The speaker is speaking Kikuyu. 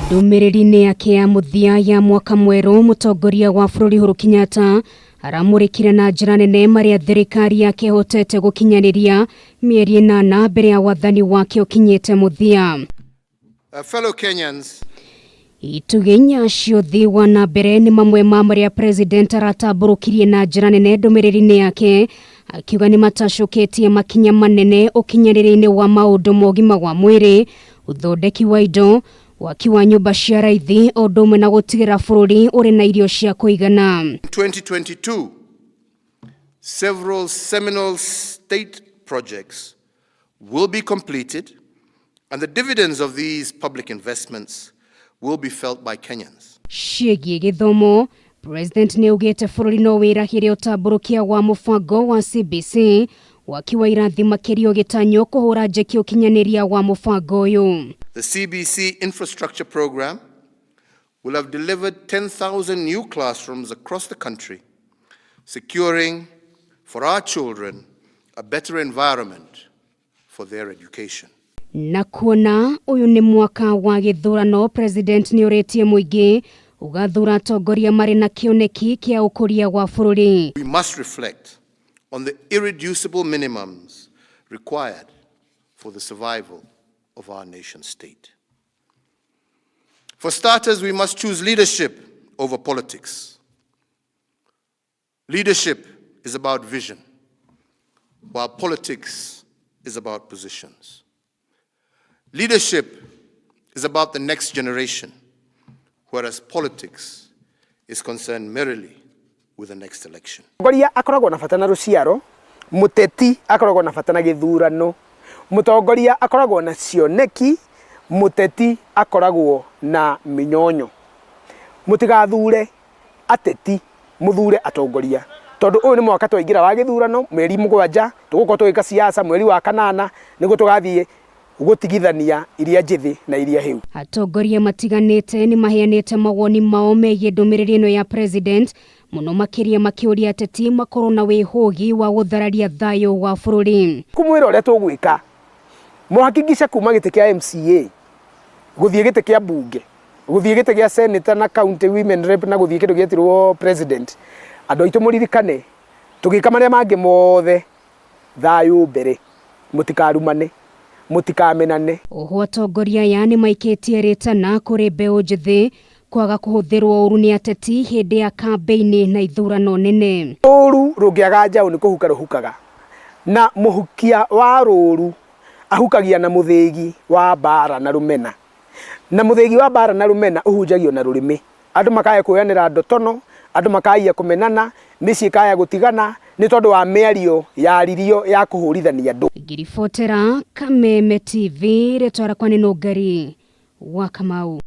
Ndũmĩrĩri-inĩ yake ya mũthia ya mwaka mwerũ, mũtongoria wa bũrũri Uhuru Kenyatta aramũrĩkire na njĩra nene marĩa thirikari yake ĩhotete gũkinyanĩria mĩeri ĩnana mbere ya wathani wake ũkinyĩte mũthia. Fellow Kenyans, Itugĩ inya cia ũthii wa na mbere nĩ mamwe ma marĩa president aratambũrũkirie na njĩra nene ndũmĩrĩri-inĩ yake akiuga nĩ matacũkĩtie makinya manene ũkinyanĩria-inĩ wa maũndũ ma ũgima wa mwĩrĩ, ũthondeki wa indo, waki wa nyũmba cia raithi o ũndũ ũmwe na gũtigĩrĩra bũrũri ũrĩ na irio cia kũigana. In 2022, several seminal state projects will be completed and the dividends of these public investments will be felt by Kenyans. Ciĩgiĩ gĩthomo, President nĩ augĩte bũrũri no wĩrahĩre ũtambũrũkia wa mũbango wa CBC, waki wa irathi makĩria ũgĩtanywo kũhũra njeki ũkinyanĩria wa mũbango ũyũ. The CBC infrastructure program will have delivered 10,000 new classrooms across the country, securing for our children a better environment for their education. Na kuona ũyũ nĩ mwaka wa gĩthurano, President nĩ ũrĩtie mũingĩ ũgathura atongoria marĩ na kĩoneki kĩa ũkũria wa bũrũri. We must reflect on the irreducible minimums required for the survival of our nation state. For starters, we must choose leadership over politics. Leadership is about vision, while politics is about positions. Leadership is about the next generation, whereas politics is concerned merely with the next election. Mũtongoria akoragwo na bata na rũciaro, mũteti akoragwo na bata na gĩthurano, mũtongoria akoragwo na cioneki, mũteti akoragwo na mĩnyonyo. Mũtigathure ateti, mũthure atongoria, tondũ ũyũ nĩ mwaka twaingĩra wa gĩthurano, mĩeri 7 tũgũkorwo tũgĩka siasa, mweri wa kanana nĩguo tũgathiĩ gũtigithania iria njĩthĩ na iria hĩu. Atongoria matiganĩte nĩ maheanĩte mawoni mao megiĩ ndũmĩrĩri ĩno ya president, mũno makĩria makĩũria ateti makorwo na wĩhũgi wa gũthararia thayũ wa bũrũri. Kumwĩra ũrĩa tũgwĩka, mũhakikice kuma gĩtĩ kĩa MCA gũthiĩ gĩtĩ kĩa mbunge, gũthiĩ gĩtĩ gĩa senator na county women rep na gũthiĩ kĩndũ gĩetirwo president. Andũ aitũ mũririkane, tũgĩka marĩa mangĩ mothe, thayũ mbere, mũtikarumane, mũtikamenane. Oho atongoria aya nĩ maikĩtie rĩtana kũrĩ mbeũ njĩthĩ kwaga kũhũthĩrwo ũru nĩ ateti hĩndĩ ya kambĩini na ithurano nene. Rũru rũngĩaga njaũ nĩ kũhuka rũhukaga, na mũhukia wa rũru ahukagia na mũthĩgi wa mbara na rũmena, na mũthĩgi wa mbara na rũmena ũhunjagio na rũrĩmĩ. Andũ makaya kuoyanĩra ndotono, andũ makaya kũmenana, mĩciĩ ĩkaya gũtigana nĩ tondũ wa mĩario yaririo ya kũhũrithania andũ. Ngĩribotera Kameme TV, rĩtwa rĩakwa nĩ Nũngari wa Kamau.